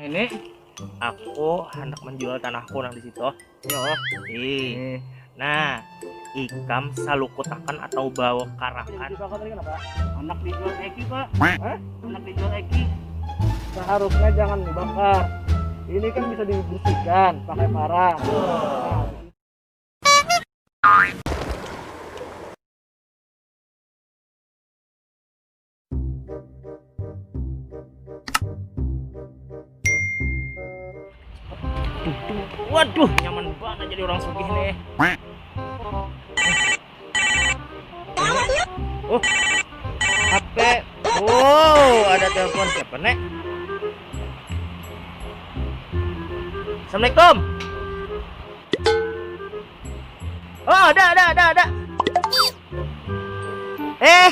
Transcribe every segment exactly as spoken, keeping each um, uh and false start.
Ini aku hendak menjual tanahku nang di situ. Yo. Ih. Nah, ikam salukutakan atau bawa karakan. Anak dijual Eki, Pak. Hah? Anak dijual Eki. Seharusnya jangan dibakar. Ini kan bisa dibersihkan pakai parang. Waduh, nyaman banget jadi orang sugih nih. Oh, H P. Oh, ada telepon siapa nih? Assalamualaikum. Oh, ada, ada, ada, ada. Eh,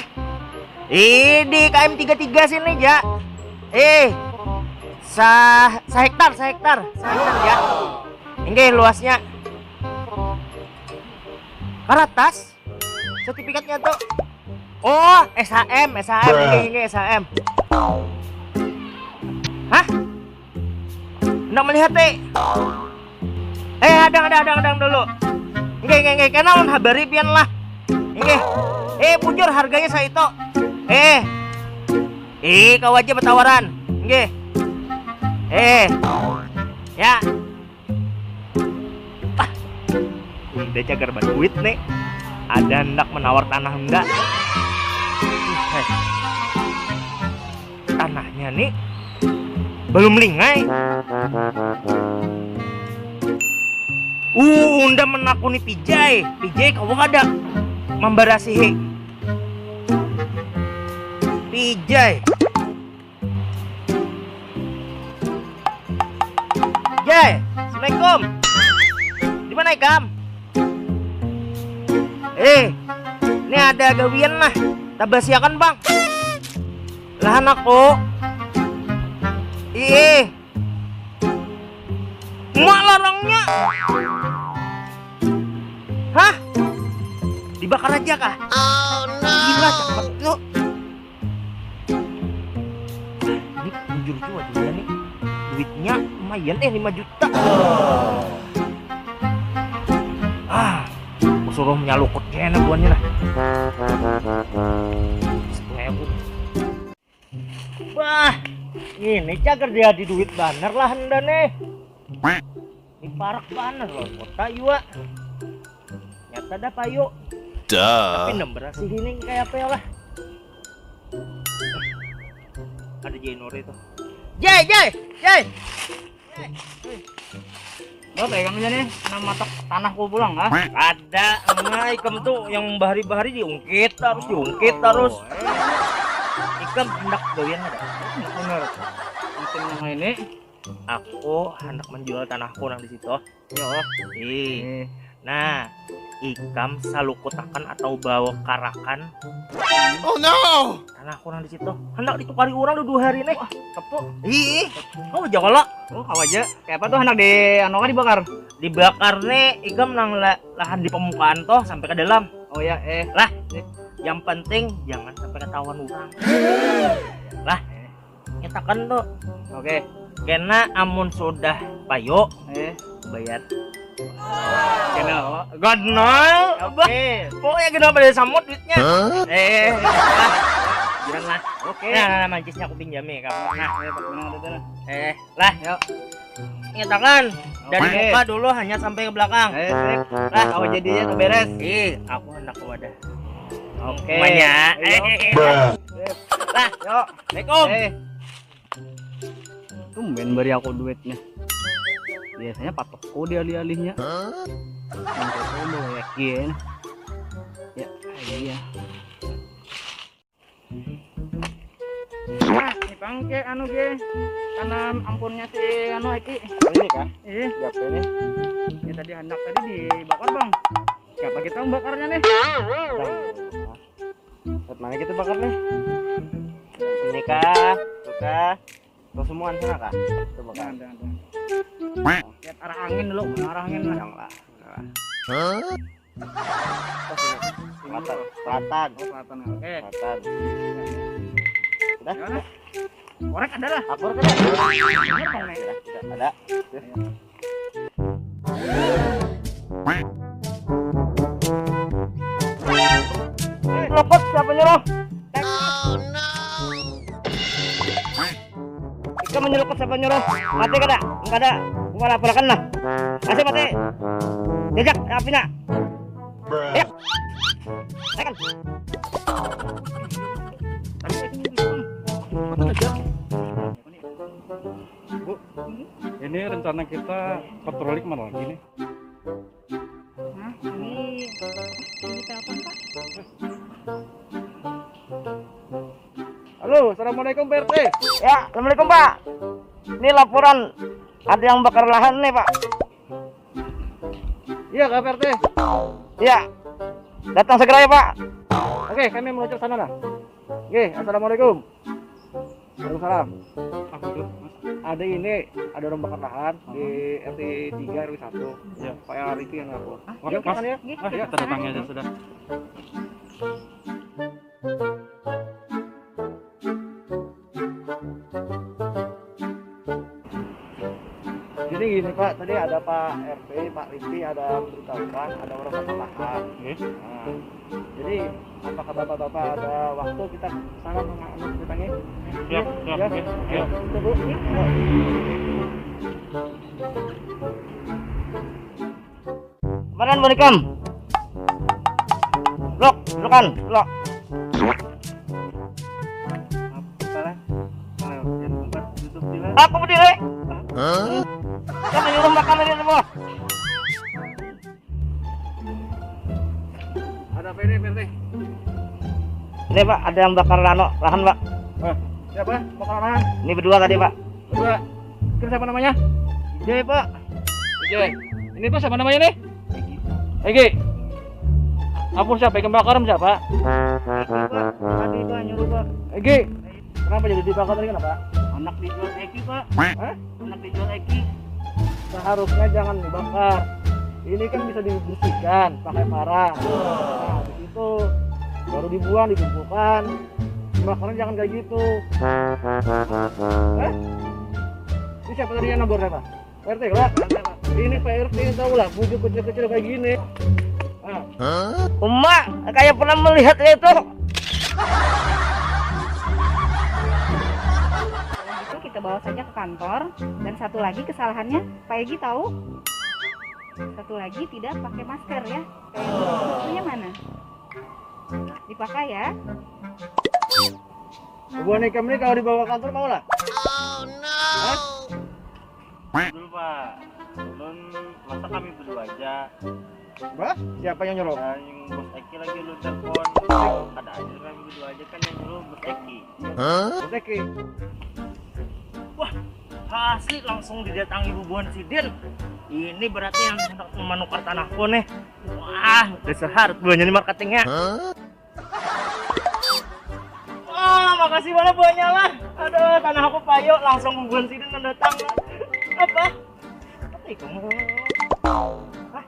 ini K M tiga tiga sini, ja. Eh, sa sahektar, sahektar, sahektar, ja. Inggih luasnya. Karatas, sertifikatnya tuh. Oh, S H M, S H M, inggih, inggih, S H M. Hah? Ndak melihat, eh. Eh, hadang, hadang, hadang, hadang dulu. Nggih, nggih, nggih, kena ulun habari pian lah. Nggih. Eh, bujur harganya saito. Eh. Eh, kau aja batawaran. Nggih. Eh. Ya. Ah. Udah cagar baduit nih. Ada hendak menawar tanah enggak? Eh. Tanahnya nih belum lingai. Uh, unda menakuni Pijai. Pijai, kawa kada mambarasihi? Pijai. Jai, assalamualaikum. Di mana ikam? Eh, ini ada gawian nah. Tabasiakan, Bang. Lahan aku. Ih. Mak larangnya. Hah? Dibakar aja kah? Oh, no. Gila, cepet tuh. Ini bujur jua dia nih. Duitnya lumayan, eh, lima juta. Ah, aku suruh menyalukut kena buannya lah. Sepuluh ribu. Bah, ini cagar dia di duit banar lah enda nih. Ini parak banar loh, kota jua. Nyata dah payu. Tapi nem berasih ini kayak apa ya lah. Ada Jai Nur itu. Jai, Jai, Jai. Bapak ikam aja nih, nama matok tanahku pulang kah? Ada, nah, ikam tuh yang bahari-bahari diungkit terus, diungkit terus. Ikam hendak gawian ada? Bener. Mungkin yang ini. Aku hendak menjual tanahku nang di situ. Yo. Ih. Nah, ikam salukutakan atau bawa karakan. Oh no! Tanahku nang di situ. Hendak ditukari orang dua hari nih. Wah, tepu. Ih, kau aja kalau. Oh, kau aja. Kayak apa tuh hendak di anu kah dibakar? Dibakar nih, ikam nang la- lahan di pemukaan tuh sampai ke dalam. Oh ya, eh. Lah, yang penting jangan sampai ketahuan orang. Lah, nyatakan tuh. Oke. Kena amun sudah payu, eh, bayar. Kena apa? Ganal. Oke. Pokoknya ganal pada samut duitnya. Eh, jangan lah. Oke. Nah, nah, nah, mancisnya aku pinjami kamu. Nah, eh, pakai mana ada tuh? Eh, lah. Yuk. Nyatakan dari muka dulu hanya sampai ke belakang. Eh, sip. Lah, awak jadinya tuh beres. Ih, aku hendak ke wadah. Oke. Semuanya. Ayo. Sip. Lah, yuk. Assalamualaikum. Eh. Tumben bari aku duitnya. Biasanya patokku dialih-alihnya. Hah? Yang kau bawa yakin. Ya, iya. Nah, ini pang ke anu ge. Tanam ampunnya si anu Eki. Oh, ini kah? Iya. Siapa ini? Ini tadi hendak tadi dibakar, Bang. Siapa kita membakarnya nih? Bang. Buat mana kita bakar nih? Ini kah? Itu kah? Tuh semua sana kah? Coba kah? Jangan, jangan, jangan. Lihat arah angin dulu, arah angin lah. Yang lah. Nah. Hah? Selatan. Selatan. Oh, selatan. Oke. Selatan. Udah? Gimana? Korek ada lah. Akur kada? Ada. Lopot siapa nyuruh? Ikam menyelukut siapa nyuruh? Mati kada? Kada. Aku laporakan lah. Masih mati. Jajak apinya. Ya. Tekan. Bu, ini rencana kita patroli kemana lagi nih? Nah, ini ini telepon, Pak. Halo, assalamualaikum Pak R T. Ya, assalamualaikum Pak. Ini laporan ada yang bakar lahan nih Pak. Iya kah Pak R T? Iya. Datang segera ya Pak. Oke, kami meluncur sana nah. Oke, assalamualaikum. Waalaikumsalam. Apa tuh, Mas? Ada ini, ada orang bakar lahan di R T tiga R W satu. Ya. Pak Riki yang lapor. Yuk, Mas. Yuk, kita datangnya aja sudah. Jadi gini Pak, tadi ada Pak R T, Pak Riki ada memberitahukan ada orang bakar lahan. Oke. Nah, jadi apakah bapak-bapak ada waktu kita sana mengambil ceritanya? Siap, siap, siap. Itu Bu. Kemarin menikam. Blok, blokan, blok. Apa lah? Kalau yang tempat duduk di mana? Aku berdiri. Hah? Kan menyuruh makan ini semua. Ada apa ini, Pak R T? Ini Pak, ada yang bakar lano, lahan Pak. Hah? Siapa? Bakar lahan? Ini berdua tadi Pak. Berdua. Kira siapa namanya? Ijai Pak. Ijai. Ini Pak siapa namanya nih? Egi. Egi. Apa siapa yang bakar siapa? Egi Pak. Tadi Pak nyuruh Pak. Egi. Kenapa jadi dibakar tadi kenapa? Anak dijual Eki Pak. Hah? Anak dijual Eki. Seharusnya jangan dibakar. Ini kan bisa dibersihkan pakai parang. Nah, habis itu baru dibuang, dikumpulkan. Dimakannya jangan kayak gitu. Hah? Ini siapa tadi yang negor siapa? Pak R T, Pak? Ini Pak R T yang tahu lah, bujur kecil-kecil kayak gini. Nah. Uma, kayak pernah melihat itu. Kalau gitu kita bawa saja ke kantor. Dan satu lagi kesalahannya, Pak Egi tahu? Satu lagi tidak pakai masker ya. Pak Egi, maksudnya mana? Dipakai ya. Buah nikam ini kalau dibawa ke kantor mau lah? Hah? Dulu Pak, ulun masa kami berdua aja. Bah, siapa yang nyuruh? Nah, yang bos Eki lagi ulun telepon. Kada ada kami berdua aja kan yang nyuruh bos Eki. Bos Eki. Wah, asli langsung didatangi bubuhan sidin. Ini berarti yang hendak menukar tanahku nih. Wah, dasar harus buahnya nih marketingnya. Oh, makasih banget buahnya lah. Aduh, tanah aku payo, langsung bubuhan sidin datang. Apa? Apa itu? Hah?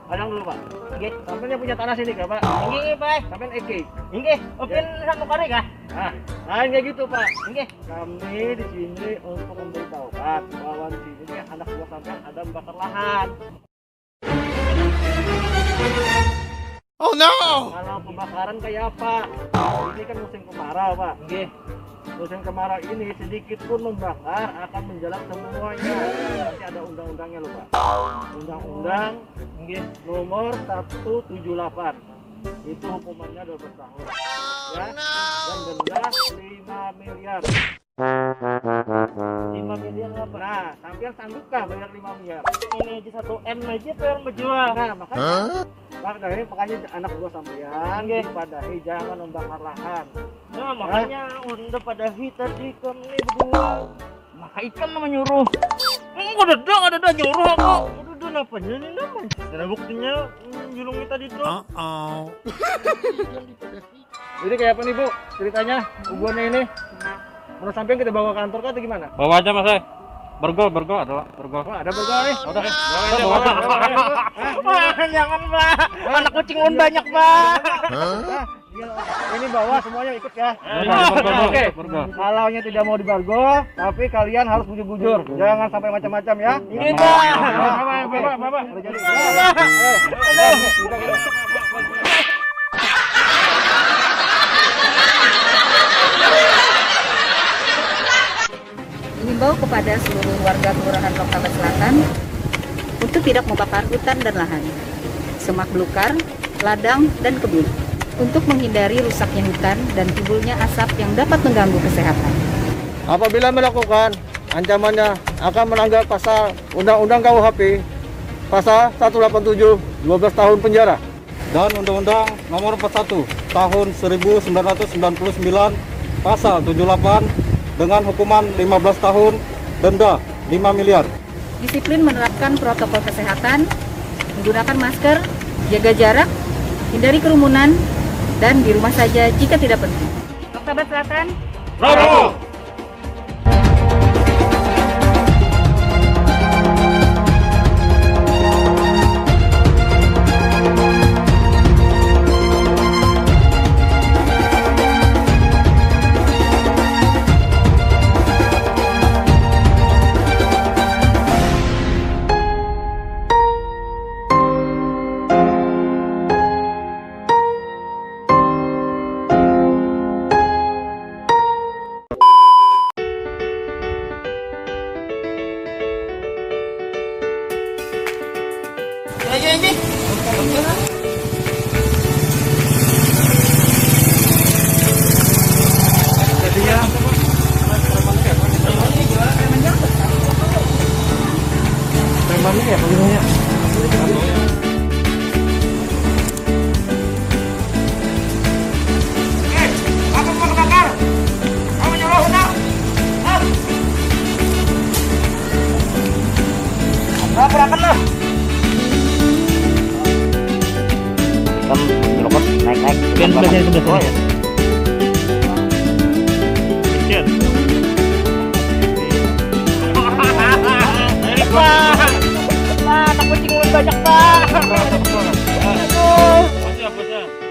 Padang dulu, Pak. Nggih. Sampai yang punya tanah sini kah, Pak? Nggih, Pak. Sampai Eki. Nggih, Opin satu kali kah? Nah, lain kayak gitu, Pak. Nggih. Kami di sini untuk memberitahukan bahwa di sini nih anak buah sampean ada membakar lahan. Oh no! Kalau pembakaran kayak apa? Ini kan musim kemarau, Pak. Nggih. Musim kemarau ini sedikit pun membakar akan menjalar semuanya. Nanti ada undang-undangnya loh, Pak. Undang-undang nggih nomor satu tujuh delapan. Itu hukumannya dua belas tahun. Ya. Dan denda lima miliar. Lima miliar apa? Nah, sampean sanggupkah bayar lima miliar? Ini aja satu M aja tuh yang berjual. Nah, makanya Pak Dahe, makanya anak buah sampean, nggih, Pak Dahe jangan membakar lahan. Nah, makanya udah Pak Dahe tadi kami berdua. Maka ikam nama nyuruh. Enggak ada dah, ada dah nyuruh aku. Udah dah, napanya ini nama? Ada buktinya, mm, julungnya tadi tuh. Uh-oh. Jadi kayak apa nih, Bu, ceritanya bubuhannya ini? Menurut sampean kita bawa ke kantor kah atau gimana? Bawa aja, Mas, eh. Borgol, borgol ada, Pak. Borgol. Oh, ada borgol nih. Udah, bawa aja, bawa aja. Wah, jangan, Pak. Anak kucing ulun banyak, Pak. Hah? Ini bawa semuanya ikut ya. Oke. Kalau nya tidak mau dibargo, tapi kalian harus bujur-bujur. Jangan sampai macam-macam ya. Ini, Pak. Bapak, bapak, bapak. Udah jadi. Eh, eh. Dihimbau kepada seluruh warga Kelurahan Loktabat Selatan untuk tidak membakar hutan dan lahan, semak belukar, ladang, dan kebun, untuk menghindari rusaknya hutan dan timbulnya asap yang dapat mengganggu kesehatan. Apabila melakukan, ancamannya akan melanggar pasal Undang-Undang K U H P, pasal satu delapan tujuh, dua belas tahun penjara. Dan Undang-Undang Nomor empat satu Tahun seribu sembilan ratus sembilan puluh sembilan, Pasal tujuh delapan, dengan hukuman lima belas tahun, denda lima miliar. Disiplin menerapkan protokol kesehatan, menggunakan masker, jaga jarak, hindari kerumunan, dan di rumah saja jika tidak penting. Loktabat Selatan. Bravo! Preman ya, preman ya. Eh, apa mau kebakar? Kamu nyuruh, Undang? Hah? Laporakan lah. Kan nyerokot naik-naik. Sebelah sini, sebelah sini. Oh, ya. Action. Pak, Pak, anak kucing ulun banyak, Pak. Aduh. Bocah, bocah.